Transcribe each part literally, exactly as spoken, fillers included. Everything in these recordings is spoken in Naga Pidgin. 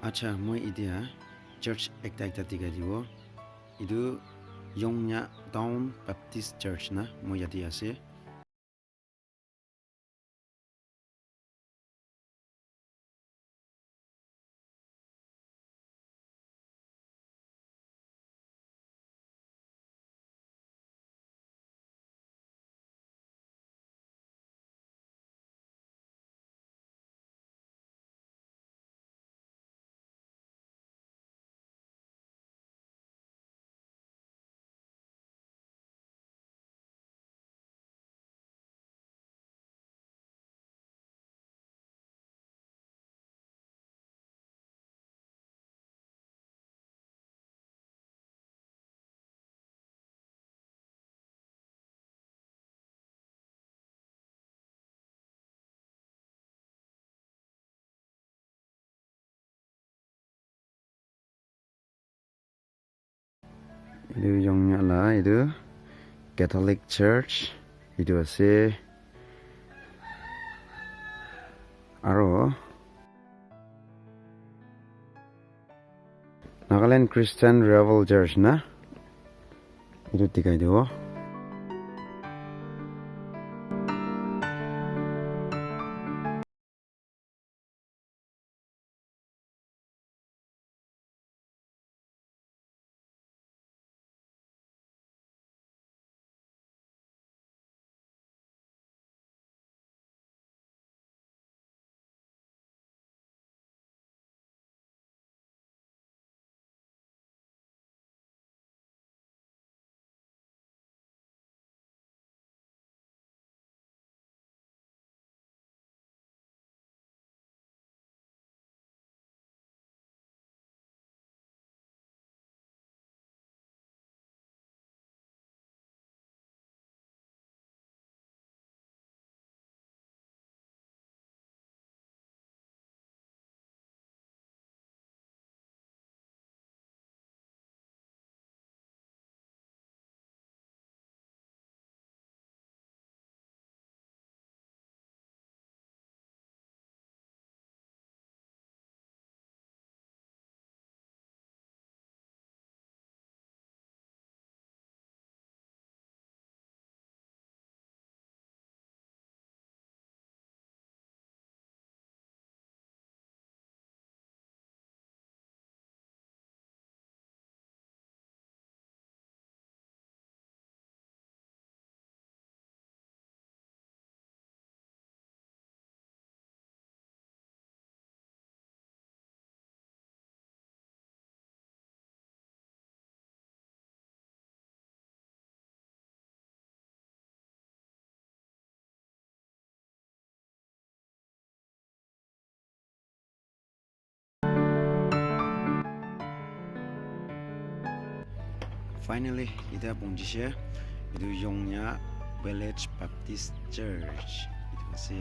Acha, moi itia church ekta ekta dikhai dibo. Etu Yongnya Town Baptist Church na, moi yate ase. Etu Yongnya la etu Catholic Church etu ase. Aro Nagaland Christian Revival Church na etu dikhai dibo. Finally, ita punjishe, itu Yongnya Village Baptist Church. Itu ase.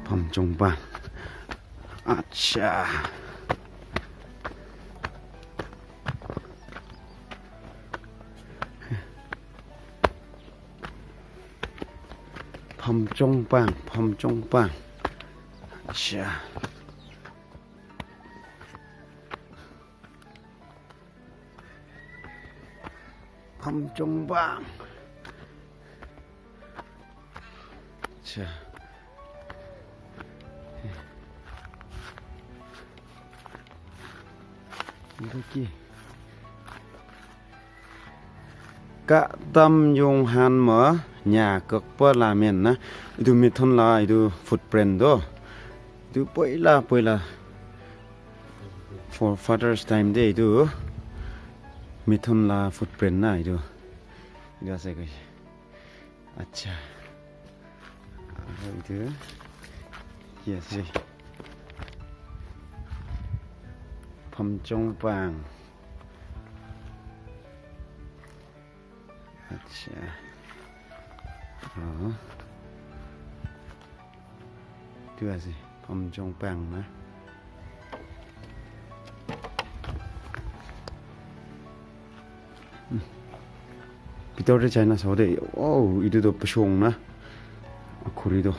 Phamchongpang. Acha. Phamchongpang, Phamchongpang. Acha. Phamchongpang. Acha. Etu ki? Katam yung han ma nya kakpa lamen na. Etu mithun la etu footprint do. Etu poila, poila. Forefathers time te etu mithun la footprint na etu. Etu ase kai. Acha. Aru etu. Yes. Phamchongpang. Acha. Oh. Etu ase, Phamchongpang na. Hmm. Bitor te jai na sabo de. Oh, etu toh Pashong na. Khuri toh.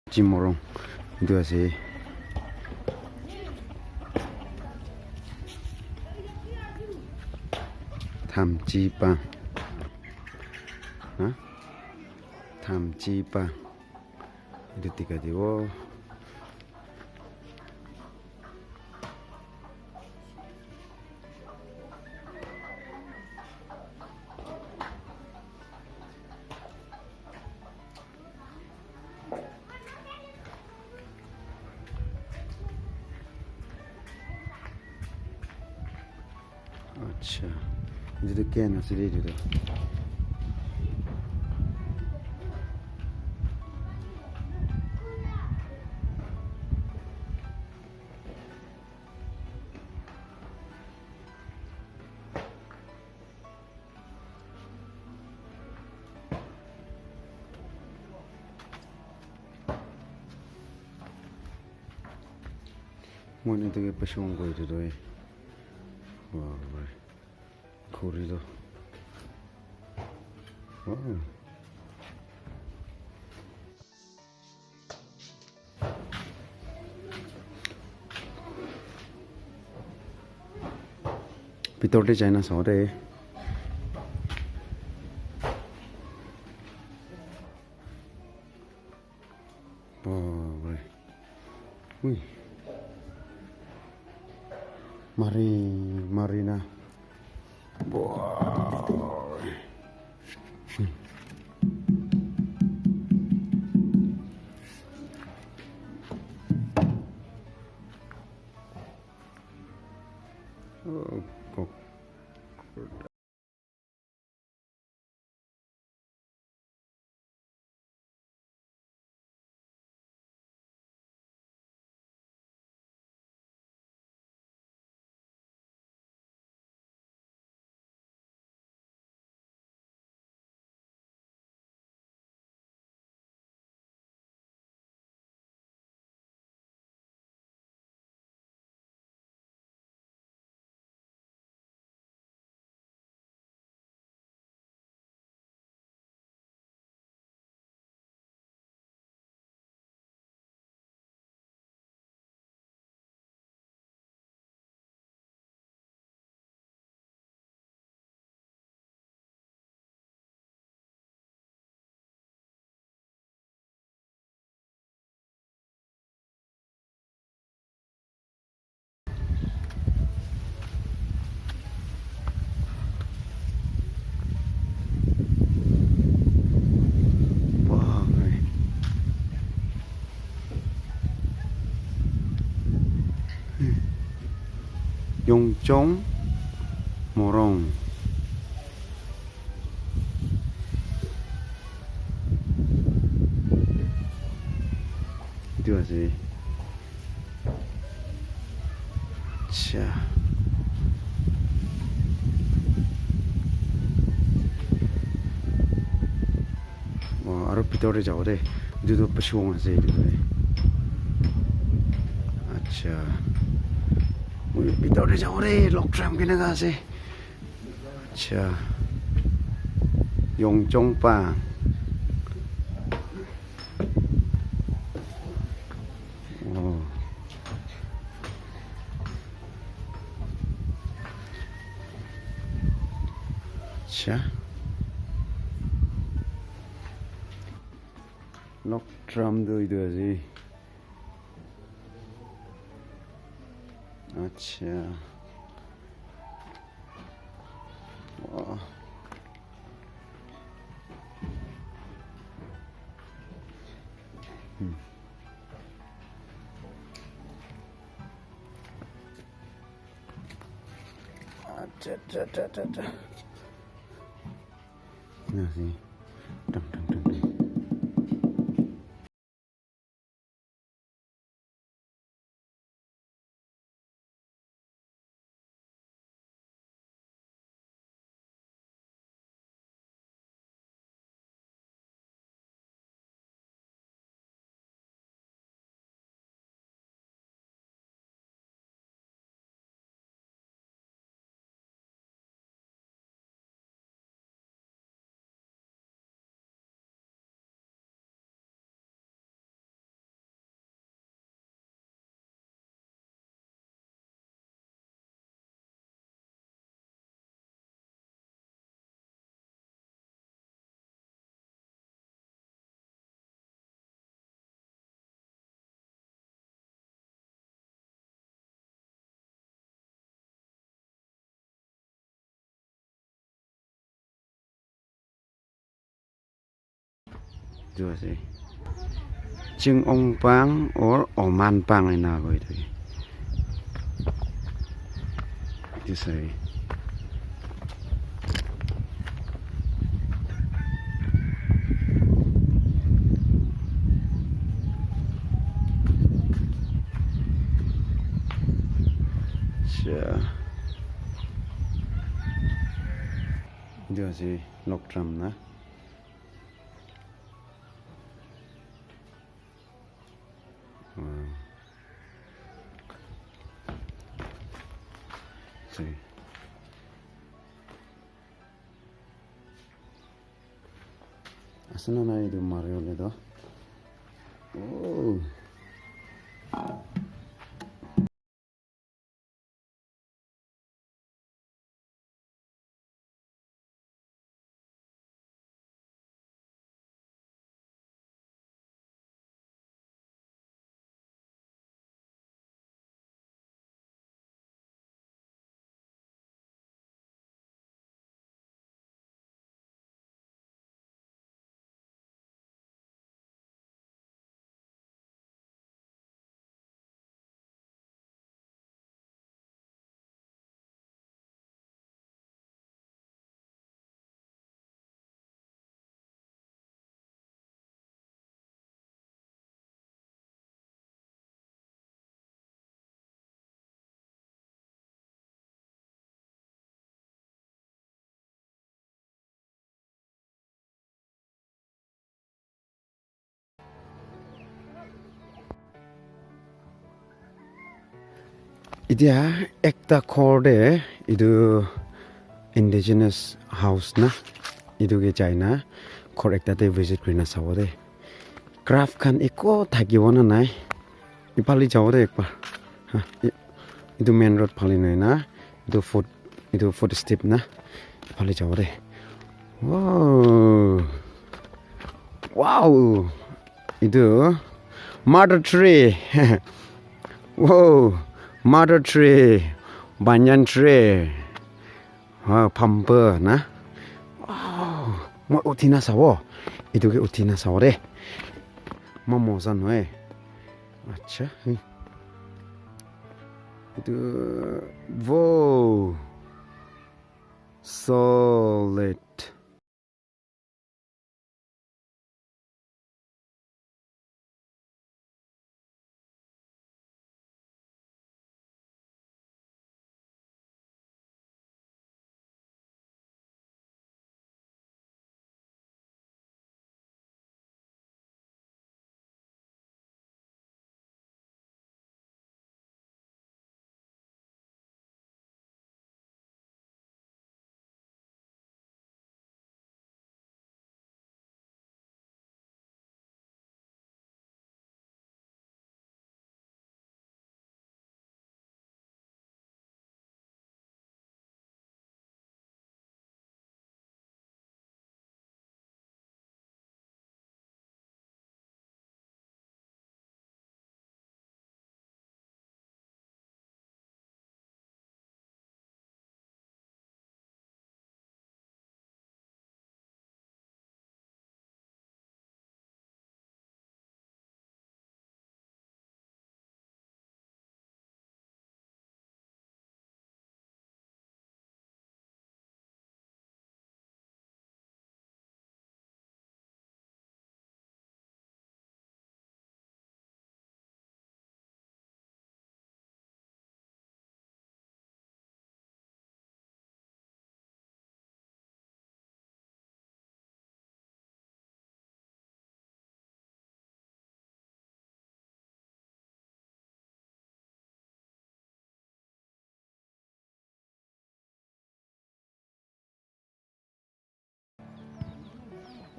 Chimorong. Etu ase. Thamchipa. Ha? Thamchipa. Etu tika dibo. Acha. Etu tu can ase de etu tu. Moi etu ke peshong koi etu tu eh. Wah, wah. Khuri tu. Wah. Bitor te jai na sao de. Oh, boy. Ui. Mari, mari na. Boy. Oh, kok. Yongchong Morung. Etu ase. Acha. Oh, aro bitor te jabo de. Etu tu pashong ase etu tu. Acha. Moi bitor te jabo de, log tram keneka ase. Acha. Yongchong pa. Oh. Acha. Log tram tu etu ase. Acha. Wah. Hmm. Acha, acha, acha, acha, acha. Na si. Tang, tang, tang, tang. Etu ase. Chingongpang or Omanpang ena koi etu ke. Etu sai. Acha. Etu ase log tram na. Hmm. Ase na nai etu mari bole toh. Oh. Etia ekta ghor te etu indigenous house na etu ke jai na ghor ekta te visit kuri na sabo de. Craft khan eko thakibo na nai. Ephale jabo de ekbar. Ha, e-, etu main road phale nai na. Etu foot, etu footstep na. Ephale jabo de. Wow. Wow. Etu mother tree. Wow. Mother tree. Banyan tree. Ha, pampa na. Wow. Moi uthi na sabo. Etu ke uthi na sabo de. Ma moza noe. Acha. Hmm. Etu, wow. Solid.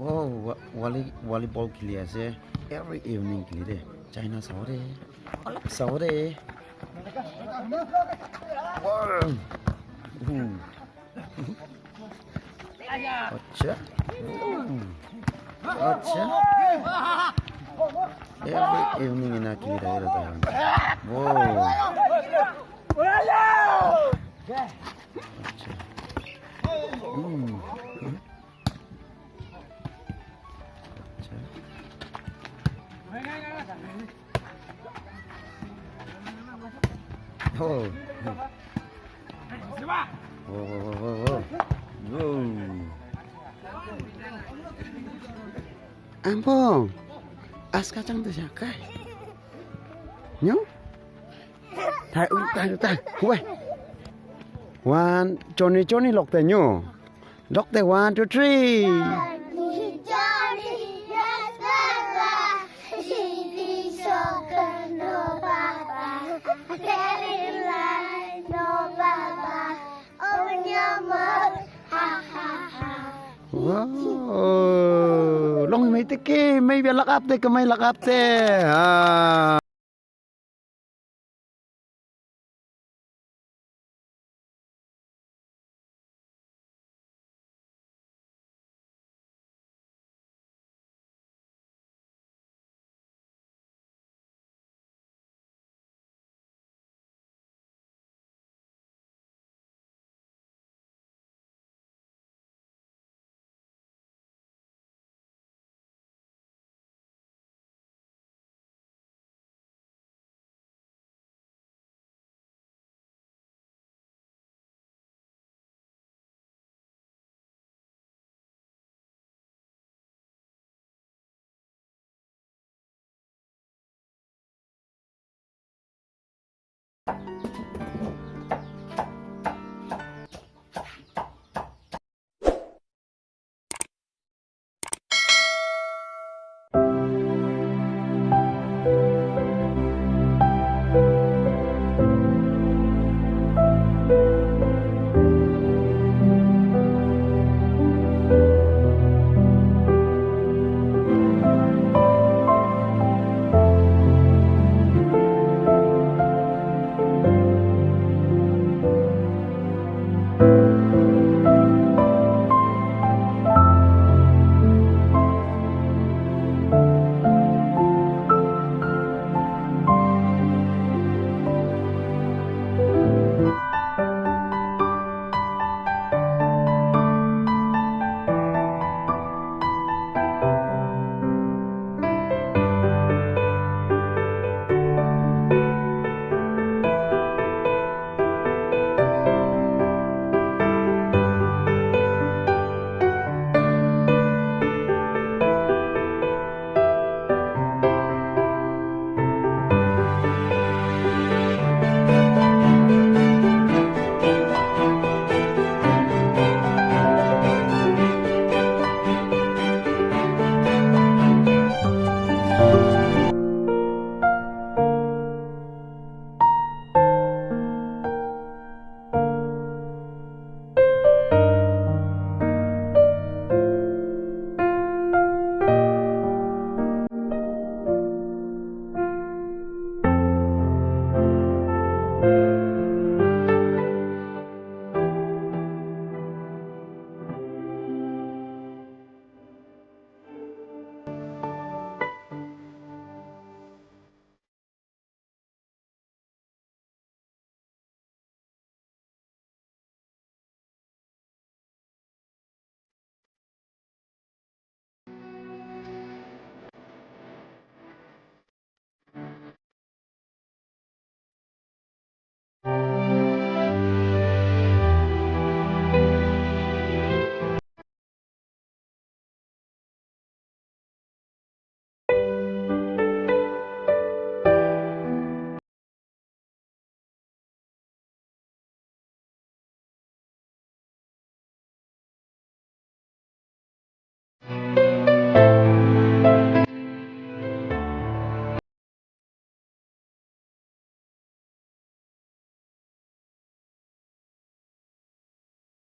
Oh, wa-, volley-, volleyball khili ase. Every evening khili de. China sabo de. Olop sabo de. Wow. Hmm. Acha. Hmm. Acha. Every evening ena khili thake de tai khan. Wow. Acha. Hmm. Acha. Oh. Wo, wo, wo, wo, wo. Wo. Ampong. Aska chang tu siakai. Nyo? Tai, u, tai, tai. Huai. One, Johnny, Johnny lok te nyo. Look the one, two, three. Oh, long mai te ke, mai bia lakap te, kamai lakap te. Ah.